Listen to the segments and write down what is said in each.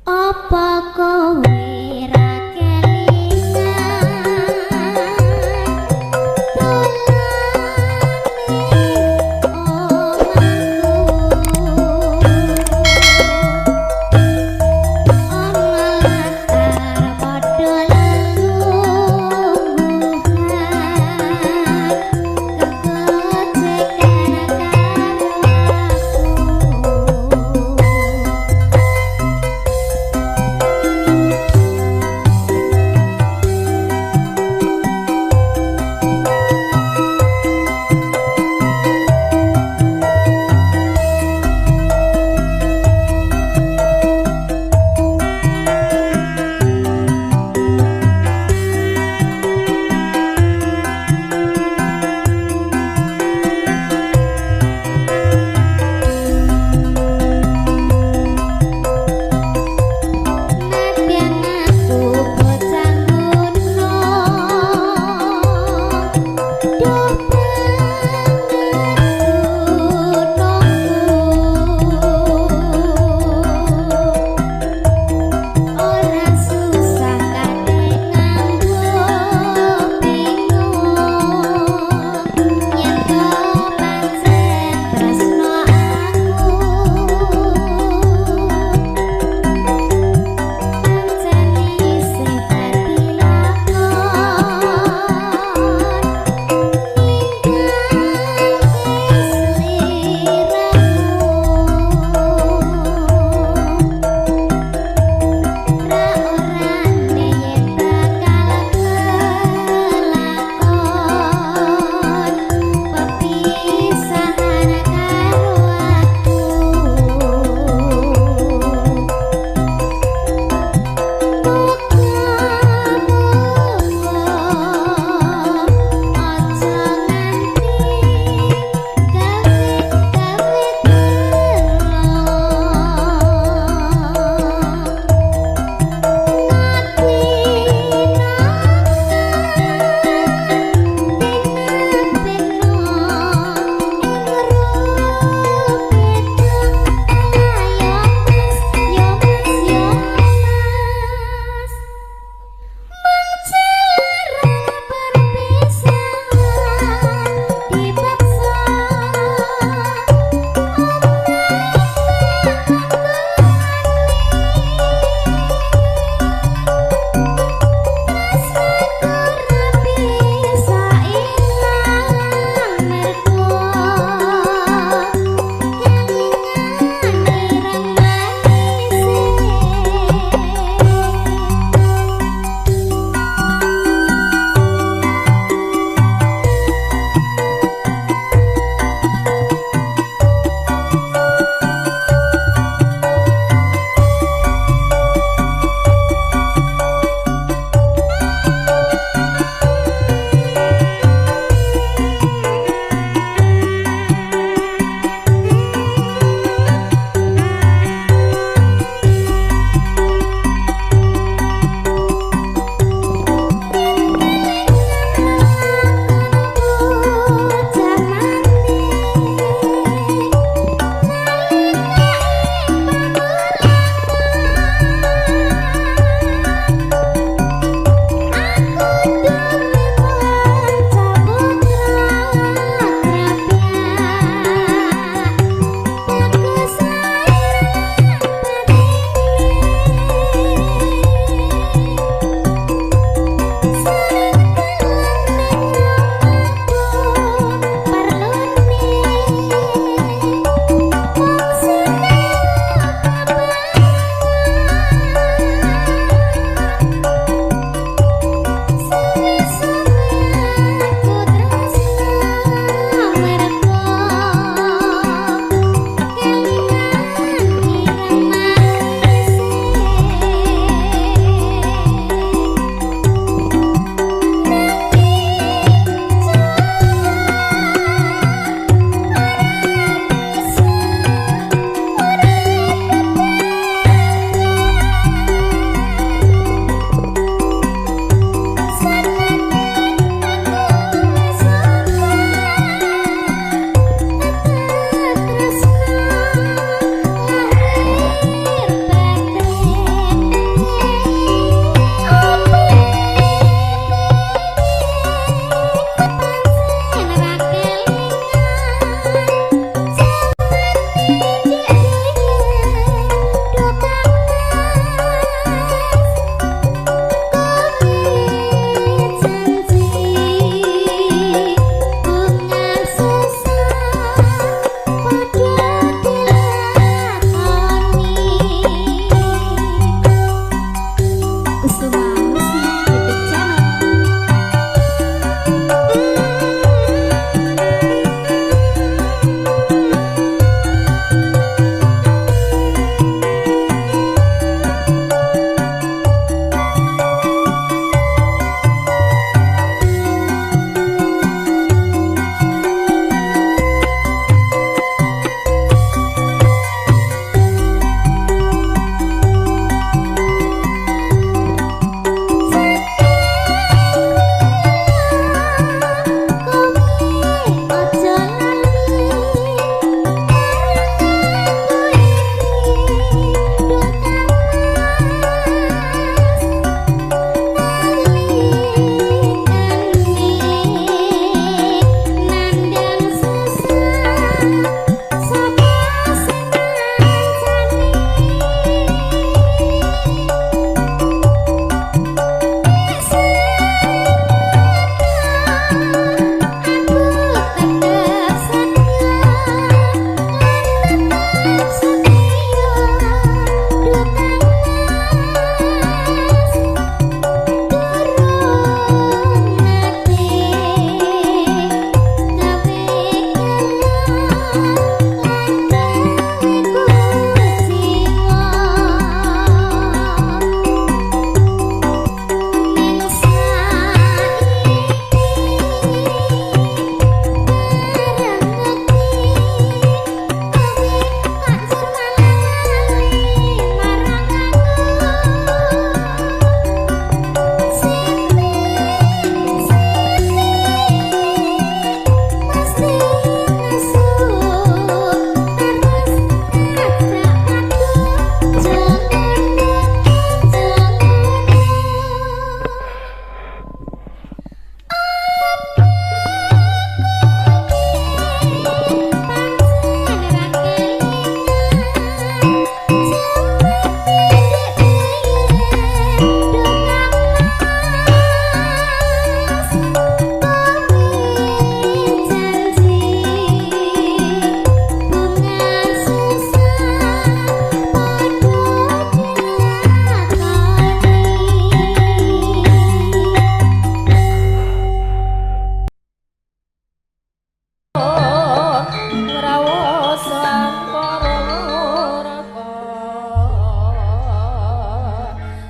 Apa kowe ra kelingan dolane omahku, ana latar padha lelungguhan, kegojekan karo aku.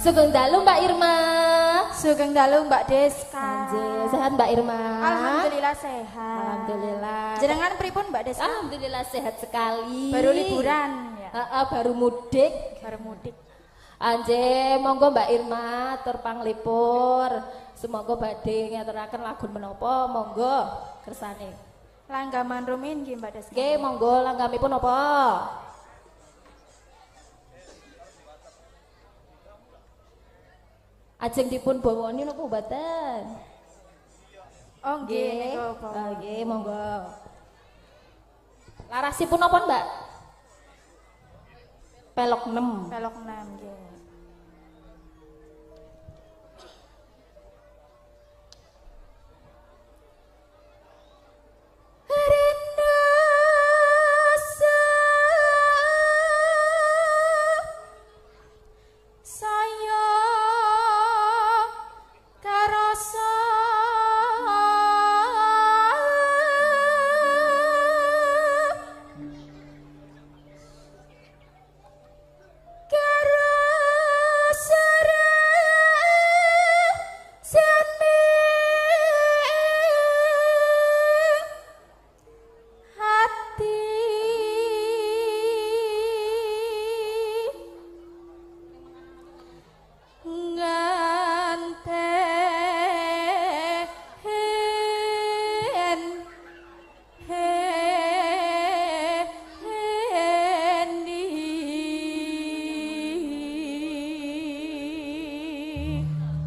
Sugeng dalu Mbak Irma. Sugeng dalu Mbak Deska. Nggih, sehat Mbak Irma? Alhamdulillah sehat. Alhamdulillah. Jenengan pripun Mbak Deska? Alhamdulillah sehat sekali. Baru liburan ya. Heeh, baru mudik. Baru mudik. Anje, monggo Mbak Irma tur panglipur. Semoga badhe ngaturaken lagu menapa, monggo kersane. Langgaman rumiyin nggih Mbak Deska. Nggih, monggo langgamipun napa? Ajeng dipun bawoni napa mboten? Oh nggih, niku Oh nggih, monggo. Larasipun napa, Mbak? Pelok 6. Pelok 6 nggih.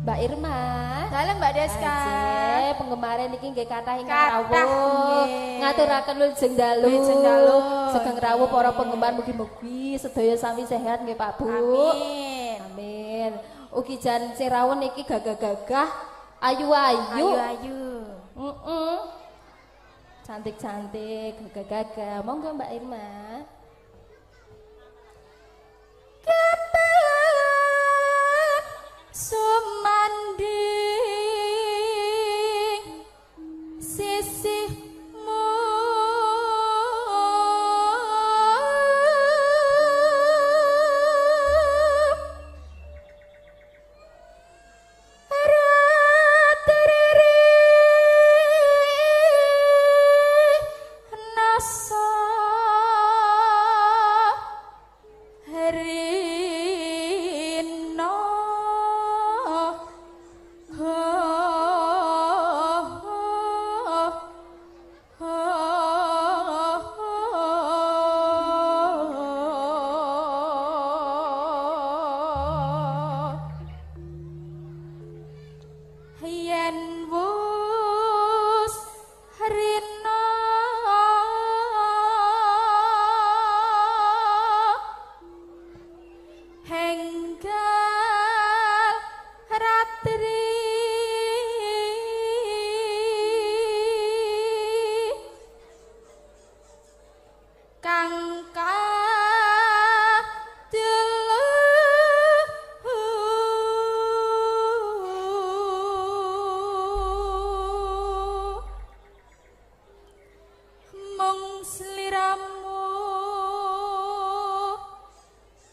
Mbak Irma. Dalem Mbak Deska. Nggih, penggemare niki nggih kathah ingkang rawuh. Ngaturaken wilujeng dalu. Wilujeng dalu. Sugeng rawuh para penggemar, mugi-mugi sedaya sami sehat nggih Pak Bu. Amin. Amin. Ugi jan sing rawuh niki gagah-gagah, ayu-ayu. Ayu-ayu. Heeh. Cantik-cantik, gagah-gagah. Monggo Mbak Irma. Sumanding sisihmu ratriri nasa rino. Yen wus rina henggal ratri kang mung sliramu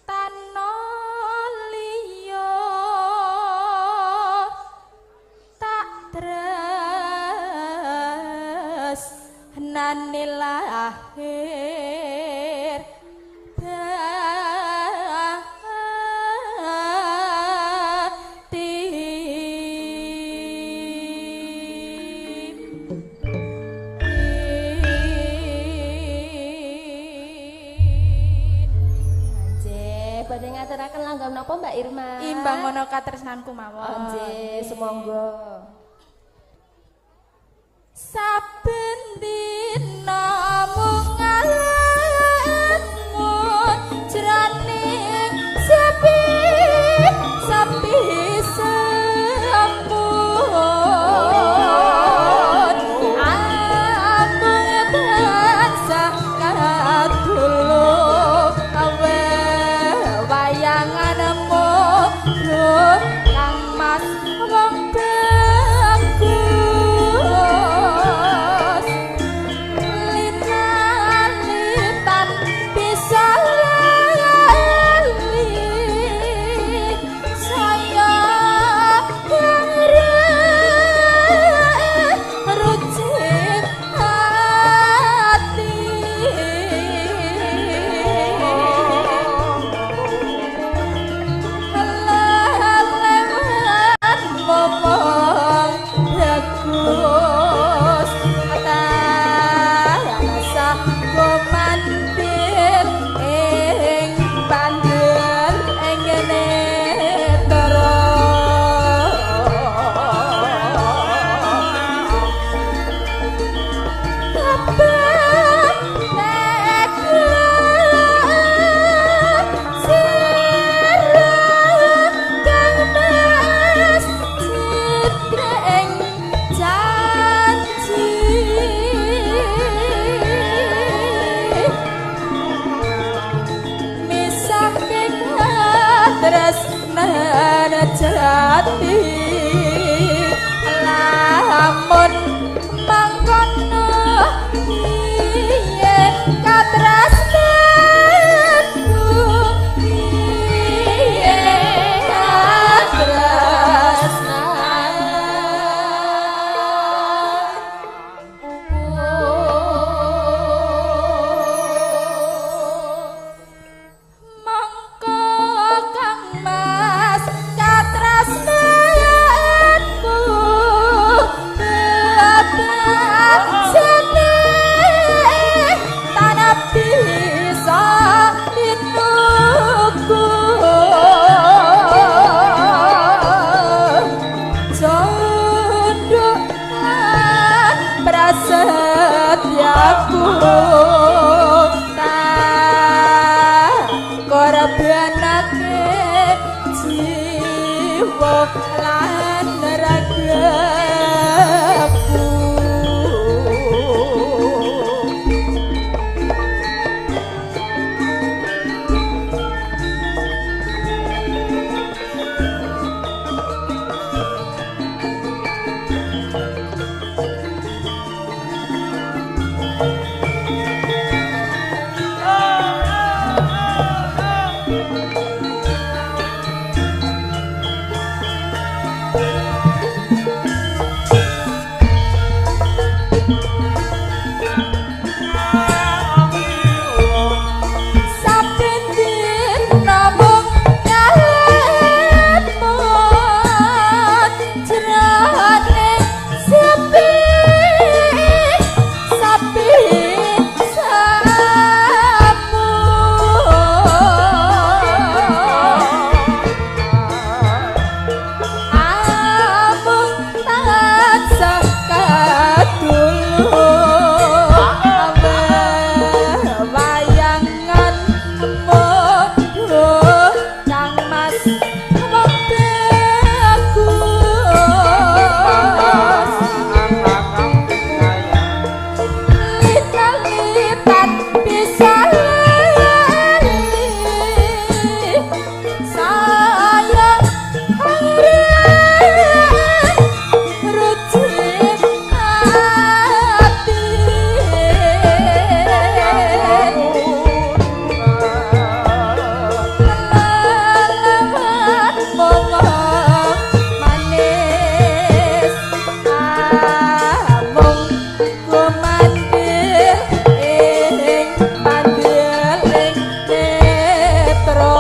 tana liya tak tresnane lahir batin. Nggih, badhe ngaturaken langgam napa Mbak Irma? Imbang ana katresnanku mawon. Nggih, sumangga. Saben dina mung ngalamun jroning sepi sepi sempun amung tansah kadulu awe wayanganmu kang Mas wong bagus linalitan bisa lali saya sejati lamun mangkono yen katresnanku yen katresnanku. Mongko Kang Mas katresnanku bebasane tanah bisa tinuku jodoh lan prasetyaku tak korbanake jiwa lan ragaku. Saben dina mung nyaleput jroning sepi sapi samu amung tansah kadulu wayangan mudhu Kang Mas wong bagus lita-litan bisa lali saya heran rucit hati. Lelewat monggo manis amung kumandhir ing mandheling netra.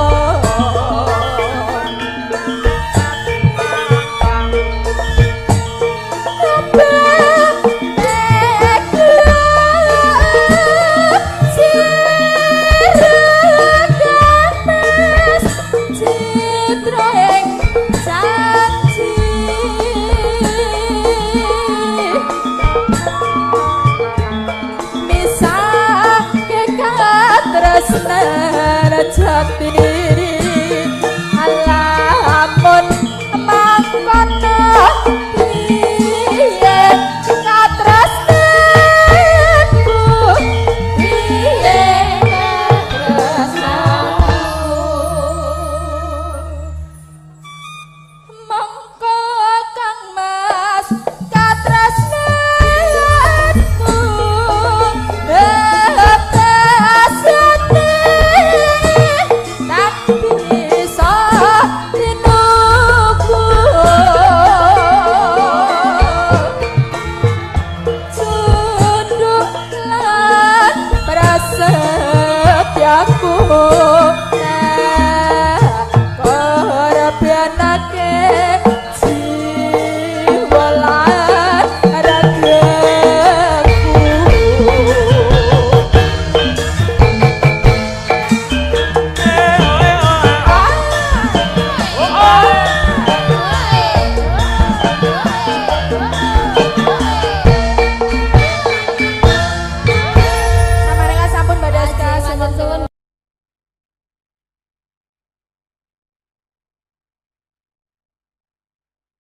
Jati.